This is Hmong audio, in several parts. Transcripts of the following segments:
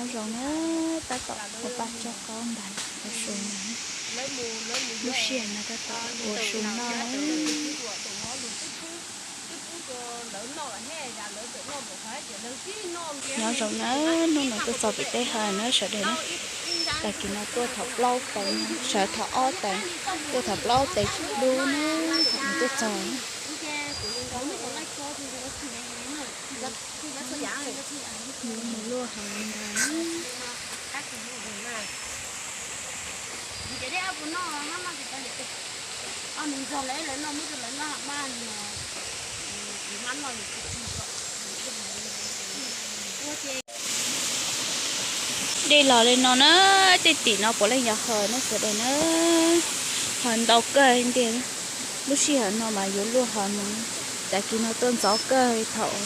Zoo na, tab tom ua paj tsawb qaub ntag, ua su ntag. Lub sij hawm no tab tom ua su noj na. Nyob zoo na, hnub no tuaj txog pem teb hawm na sawv daws na. Tag kis no tuaj thaum plaub teev, sawv thaum ob teev, tuaj thaum plaub teev dub na, thaum no tuaj txog. Mus luaj hauv ntag. Dej los li no na, tej tim no puav leej yog hawm na sawv daws na. Hawm ntau kawg ntiag. Lub sij hawm no mas yuav luaj hawm mus, tag kis no tuaj ntxov kawg thaum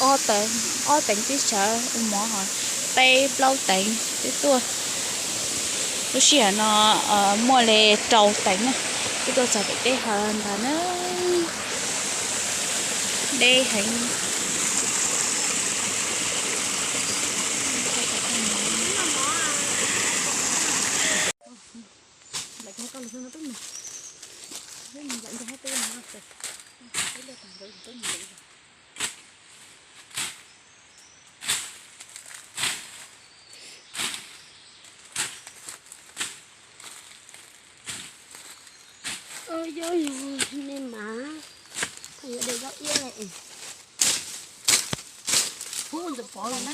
ob teev, ob teev pib sawv ua mov hos peb plaub teev twb tuaj. Lub sij hawm no muaj li rau teev na, twb tuaj txog pem teb hawm ntag na. Deb heev. Ub, yog yog nej mas, yuav de zaub iab es. Ub, ntxawm pov los na.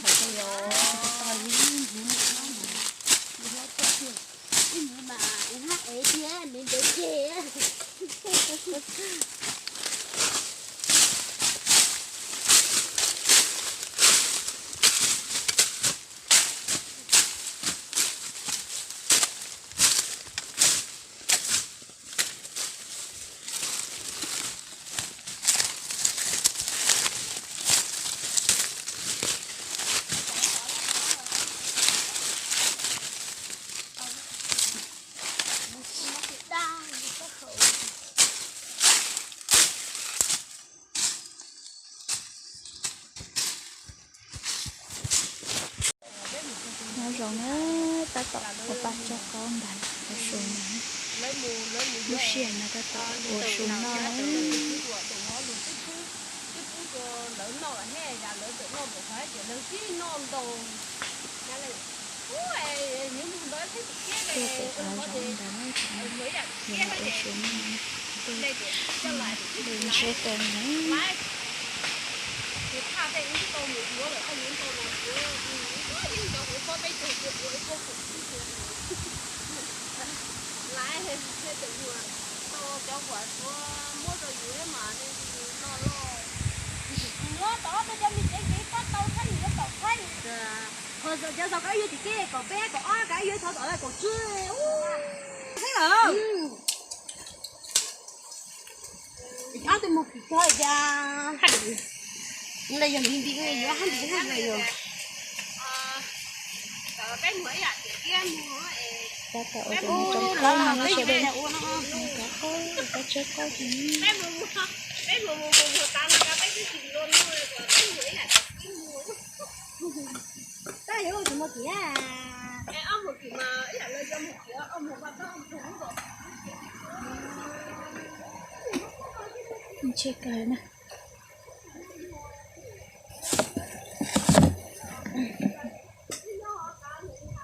Ib ntxwv mas ib hab ev thiab nws ntev ceg. Nyob zoo na, tab tom ua paj tsawb qaub ntag, ua su ntag. Lub sij hawm no tab tom ua su noj na. Tuaj pem hav zoov ntag na, mus ua su noj, ntshe kawg na. Ho cov zog koj yuav tim kej kaum peb kaum ob, koj yuav thov tom kaum tsib. Xeeb lawm. Ob tug mus khwv koj cas. Ntawd yog nti nti yuav hab nti hab yog. Tab tom ua rau noj rau qaub no sawv daws, rau qaub, rau qaub tsawb qaub. Ntshe kawg na.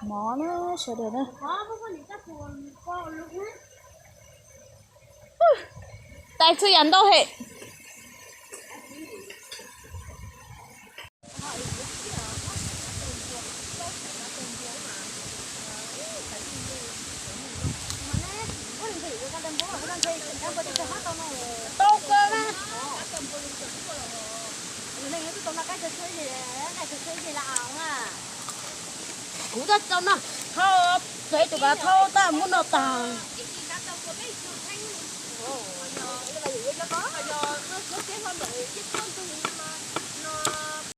Mov na sawv daws na. Tais txhua yam ntau hem. Tau kawg na. Kuv tab tau no, thau, txawm tus kav thau tab muab no tag.